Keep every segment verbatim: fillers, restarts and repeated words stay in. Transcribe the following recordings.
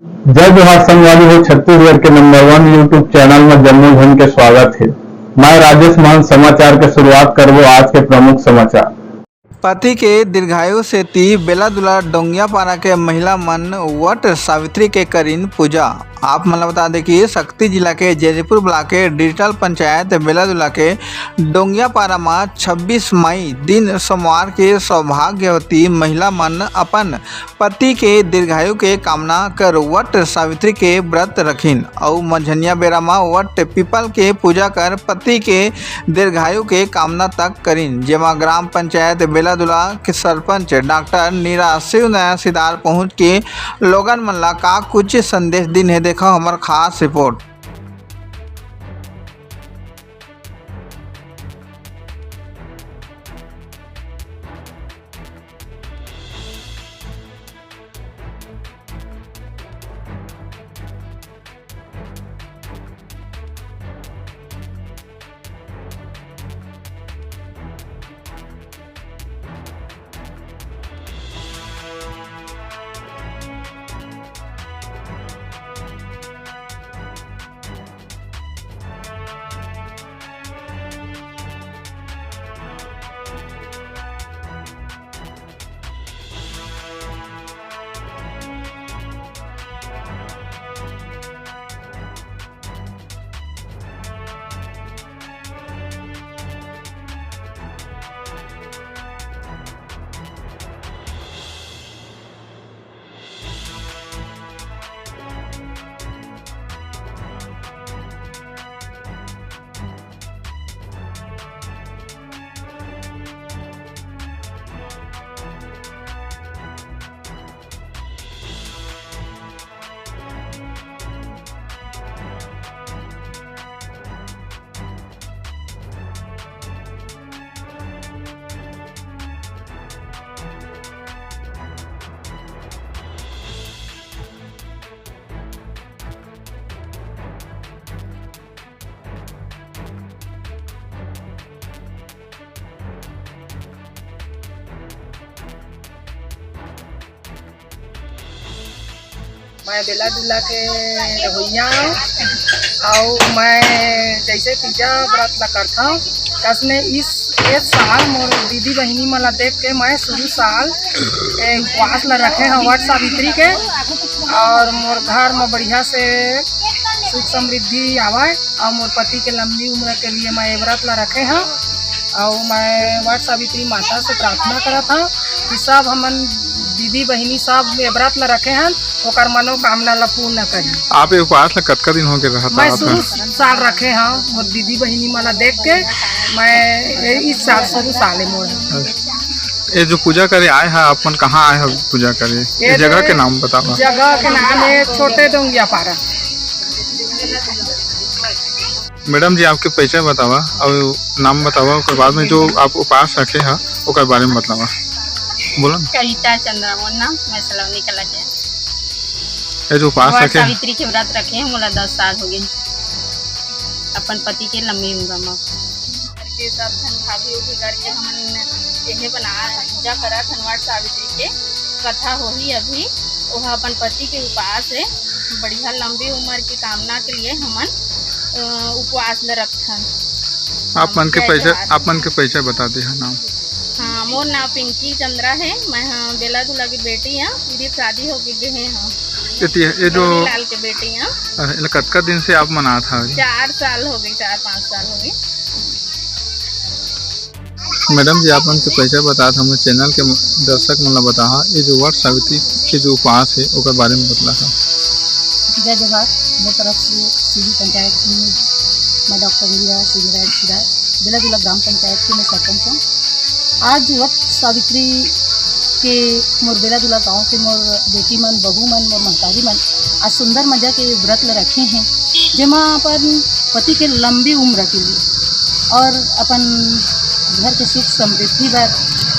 जय जोहार संगवारी हो, छत्तीसगढ़ के नंबर वन YouTube चैनल में जम्मो झन के स्वागत हे। मैं राजेश महंत। समाचार के शुरुआत करबो आज के प्रमुख समाचार। पति के दीर्घायु सेती बेलादुला डोंगियापारा के महिला मन वट सावित्री के करिन पूजा। आप मन ल बता दें कि सक्ती जिला के जैदीपुर ब्लॉक के डिजिटल पंचायत बेलादुला के डोंगियापारा म छब्बीस मई दिन सोमवार के सौभाग्यवती महिला मन अपन पति के दीर्घायु के कामना कर वट सावित्री के व्रत रखिन अउ मंझनिया बेरा म वट पीपल के पूजा कर पति के दीर्घायु के कामना तक करिन, जेमा ग्राम पंचायत बेलादुला के सरपंच डॉक्टर नीरा शिवनया सिदार पहुंच के लोगन मन ला का कुछ संदेश दिन हे। देखो हमर खास रिपोर्ट। मैं बेला दुला के रहोइया हूँ, अउ मैं जैसे तीजा व्रत ला करथव, तसने इस, इस साल मोर दीदी बहिनी मन ला देख के मैं शुरू साल ए, उपवास ला रखे हव वट सावित्री के, अउ मोर घर में बढ़िया से सुख समृद्धि आवय, अउ मोर पति के लंबी उम्र के लिए मैं ए व्रत ला रखे हव। अउ मैं वट सावित्री माता से प्रार्थना करत हव कि सब हमन दीदी बहिनी सब ए व्रत ला रखे हन, ओकर मनोकामना ला पूर्ण करी। आप ये उपवास ला कतका दिन हो गए रहत मैं आत शुरू हन? साल रखे हव, मोर दीदी बहिनी मन ला देख के मैं ये इस साल शुरू साल है मोर। ये जो पूजा करे आए हैं, आप मन कहाँ आए हैं पूजा करे? ये ये जगह दे-, के नाम बताओ। जगह के नाम है छोटे डोंगिया पारा। मैडम जी, आपके परिचय बतावा अउ नाम बतावा, ओकर बाद में जो आप उपास रखे हा, ओकर बारे में बतावा। बोला ना। कविता चंद्रा मोर नाम, मैं सलोनी कला के। ये जो उपास वट रखे हा। सावित्री के व्रत रखे हैं, मोला दस साल हो गए। अपन पति के लंबी उम्र में। करके सब धन भाभी उभी करके हमन यही बना पूजा करत हन वट सावित्री के। कथा होही अभी, ओह अपन पति के उपास है। बढ़िया लंबी उम्र की कामना के लिए हमन, अ, उपवास ल रखथन। आप मन के जय परिचय, जोहार। आप मन के परिचय बता दे हा नाम। हाँ, मोर नाम पिंकी चंद्रा है, मैं हा बेला दुला की बेटी हाँ, मेरी शादी होके गए हाँ। ये ती-, ये जो गौरी लाल के बेटी हाँ। अरे, ये कतका दिन से आप मनात हा? चार साल हो गए, चार पाँच साल हो गए। मैडम जी, आप मन के परिचय बतात हमर चैनल के दर्शक मन ला बताहा, ये जो वट सावित्री के जो उपवास है, ओकर बारे में बतलाहा। जय जोहार, मोर तरफ से सीधी पंचायत में मैं डॉक्टर मीरा सिंह राय सिराय, बेला दुला ग्राम पंचायत के मैं सरपंच हूँ। आज वट सावित्री के मोर बेला दुला गाँव के मोर बेटी मन, बहू मन, मोर महतारी मन आज सुंदर मंजा के व्रत ल रखे हैं, जेमा अपन पति के लंबी उम्र के लिए और अपन घर के सुख समृद्धि बर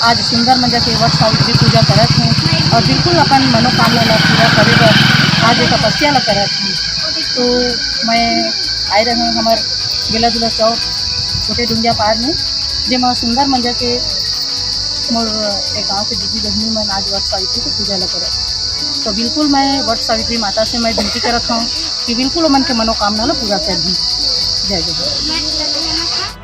आज सुंदर मंजा के वट सावित्री पूजा करत हैं और बिल्कुल अपन मनोकामना ला पूरा करे बर आज ये तपस्या ला करत हैं। तो मैं आए रहे हूँ हमर बेला दुला चौक छोटे डुंगिया पार में, जेमा सुंदर मंजा के मोर एक गाँव के दीदी बहिनी मन आज वट सावित्री के पूजा ला करत। तो बिल्कुल मैं वट सावित्री माता से मैं विनती करत हूँ कि बिल्कुल ओमन के मनोकामना ला पूरा कर दी। जय जय।